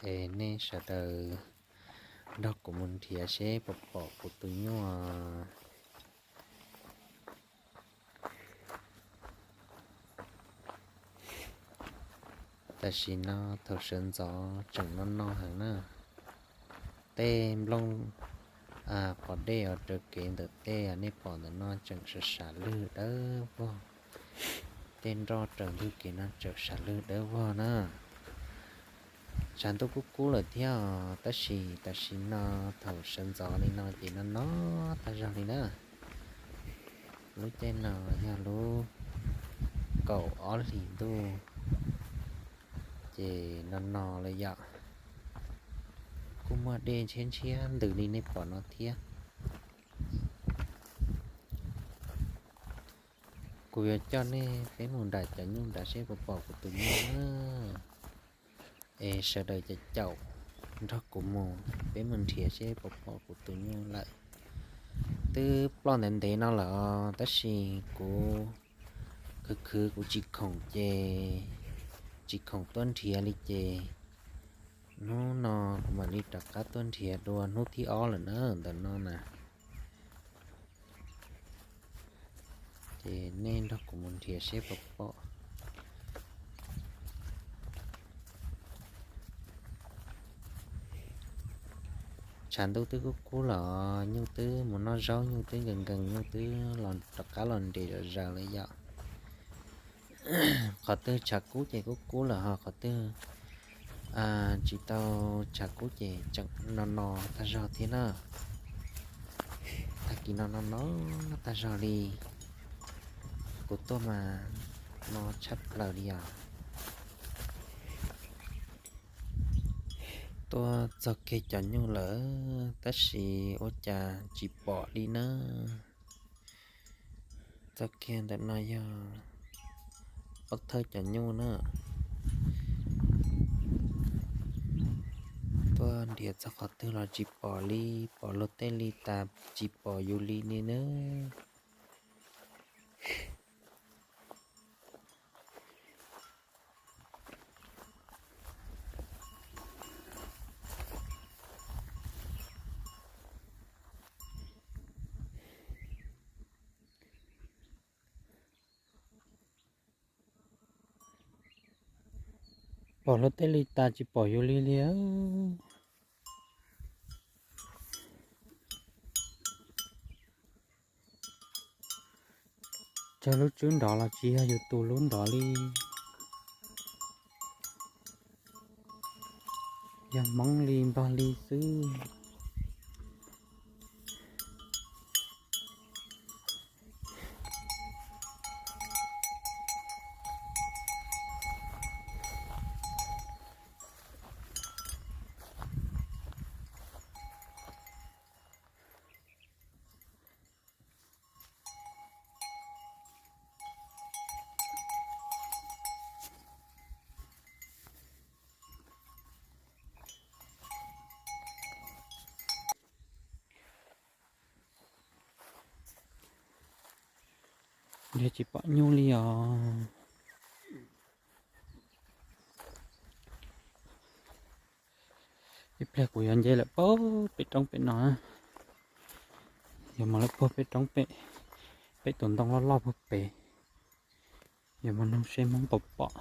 Es nej sawv daws nrog kuv mus nrhiav seb puas pom kuv tus nyuj. Tam sim no thaum sawv ntxov tseem no no heev na. Tej nplooj qos dej uas raws kev ntawm tej nej pom ntawm no tseem sav sav lwg dawb vog. Tej nroj raws ntug kev no tseem sav lwg dawb vog na. Tshav ntuj kub kub lawm thiab os, tab sis tam sim no thaum sawv ntxov li no ces no no tag zog li na. Lub caij no yog lub kaum ob hlis ntuj, ces no no lawm yom. Kuj muaj dej ntshiab ntshiab ntws li nej pom no thiab. Kuv yuav coj nej peb mus nram cov nyuj nrad seb puas pom kuv tus nyuj na. Es sawv daws caum caum nrog kuv mus, peb mus nrhiav seb puas pom kuv tus nyuj lawm. Twb ploj ntev ntev no lawm os, tab sis kuv khwv khwv kuv tsis khoom ces, tsis khoom tuaj nrhiav li ces hnub no kuv mam li rov qab tuaj nrhiav dua hnub thib ob lawm na ntawm no na. Ces nej nrog kuv mus nrhiav seb puas pom. Tshav ntuj twb kub kub los nyuj twb mus noj zaub, nyuj twb nkees nkees, nyuj twb los rov qab los nres zom zaws lawm yom. Qhov twg tshav kub ces kub kub lawm, ho qhov twg tsis tau tshav kub ces tseem no no tag zog thiab na. Tag kis no no no tag zog li. Kuv tuaj mas no tshaj plaws li os. Tuaj txog kiag cov nyuj lawm tab sis ua cas tsis pom li na. Txog kiag ntawm no yog ob thawj cov nyuj na. Tuaj nrhiav txog qhov twg los tsis pom li, pom luag tej li tas tsis pom yus li ni na. Pom luag tej li tas tsis pom yus li li. Tsawg lub tswb nrov los tsis yog yus tus lub nrov li. Yog Hmoob li Nplog li xwb. Yog tsis pom nyuj li os. Ib pliag kuv yuav nce lawm puag pem roob pem no. Yuav mus lawm puag pem roob pem, pem tus ntoo loj loj puag pem. Yuav mus noog seb Hmoob puas pom.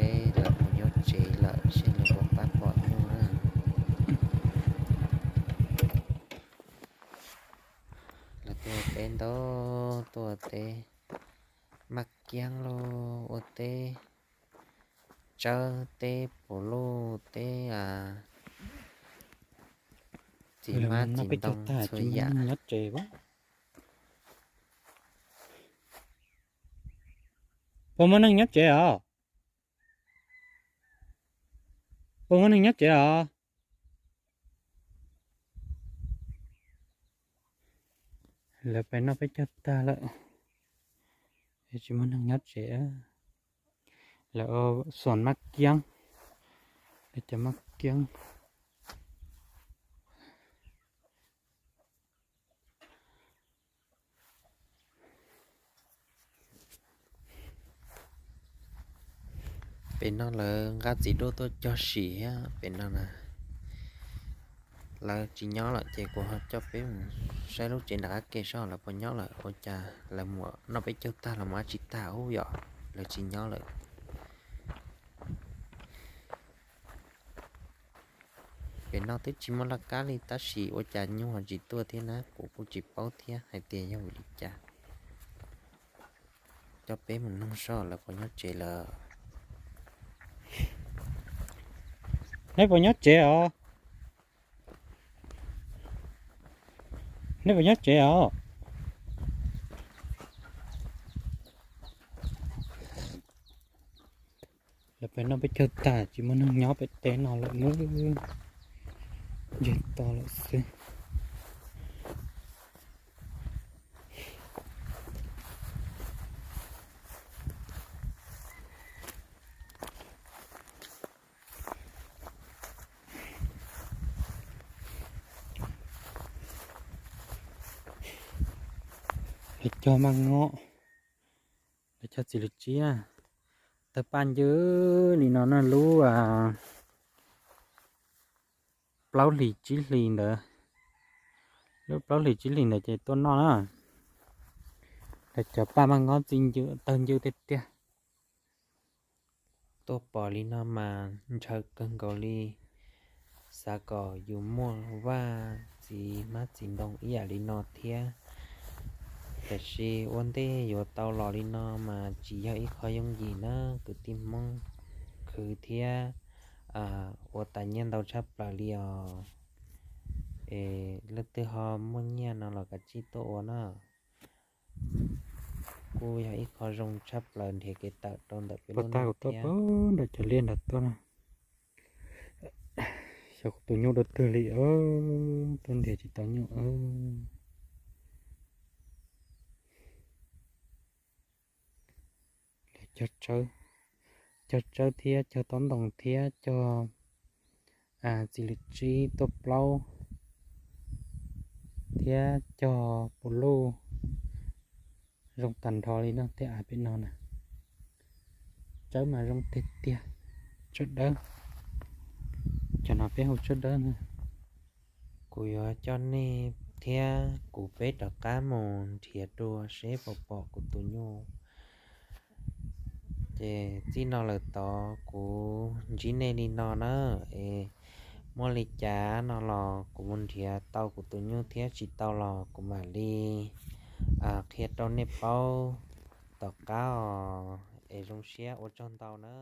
Peb lawv mus nyob tsev lawm seb lawv puas pab pom nyuj na. Lawv tuaj teb ntau, tuaj teb maj kiab los ua teb tsawb, teb puv luj, teb txiv hmab txiv ntoo txhua yam. Puas muaj neeg nyob tsev os? Puas muaj neeg nyob tsev os? Lawv pem noj peb caug tag lawm, tsis muaj neeg nyob tsev. Lawv xuas maj kiab, lawv cov maj kiab. Pem no lawv nqa txiv duaj tuaj cog sim thiab pem no na. Lawv tsis nyob lawm ces kuv ho coj peb mus saib lub tsev nram qab ke seb lawv puas nyob lawm, ua cas lawv mus noj peb caug tag los mus dab tsi tag ub yom, lawv tsis nyob lawm. Pem no twb tsis muaj laj kab li tab sis ua cas nyuj ho tsis tuaj thiab na, kuv kuj tsis paub thiab hais tias yog vim li cas. Coj peb mus noog seb lawv puas nyob tsev lawm. Neb puas nyob tsev os? Neb puas nyob tsev os? Lawv pem noj peb caug tag tsis muaj neeg nyob pem teb no lawm nawb, ntseg to lawm xwb. Lawv cog maj ngob, lawv cog txiv lws tsib, tawg paj ncw li no na, lub plaub hlis tsib hlis ntawd, lub plaub hlis tsib hlis ntawd ces tuaj noj na. Lawv cov paj maj ngob txi ncw tawg ncw tiag tiag. Tuaj pom li no mas ntshaw kawg nkaus li. Xav kom yus muaj vaj txiv hmab txiv ntoo ib yam li no thiab, tiam sis ua ntej yuav tau los li no mas tsis yog ib qho yooj yim na kwv tij Hmoob, khwv thiab ua tas nyiaj ntau tshaj plaws li os. Es leej twg ho muaj nyiaj no los kav tsij tuaj ua na. Kuj yog ib qho zoo tshaj plaws nrhiav kev tawm rau ntawm peb lub neej thiab. Nram cov liaj nram tuaj na, xyov kuv tus nyuj dua twg li, tuaj nrhiav tsis tau nyuj. Cog tsawb, cog tsawb thiab cog tob ntoos thiab cog txiv lws tsib tuaj plaub thiab cog puv luj zoo tag nrho li no tej av pem no na. Tsawb mas zoo tiag tiag, tsawb dawb, cov no peb hu tsawb dawb na. Kuv yuav coj nej thiab kuv peb rov qab mus nrhiav dua seb puas pom kuv tus nyuj. Ces txij no lawm tod kuv ntsib nej li no na, es muaj li cas no los kuv mus nrhiav tau kuv tus nyuj thiab tsis tau los kuv mam li qhia rau nej paub tom qab os, es zoo siab ua tsaug ntau na.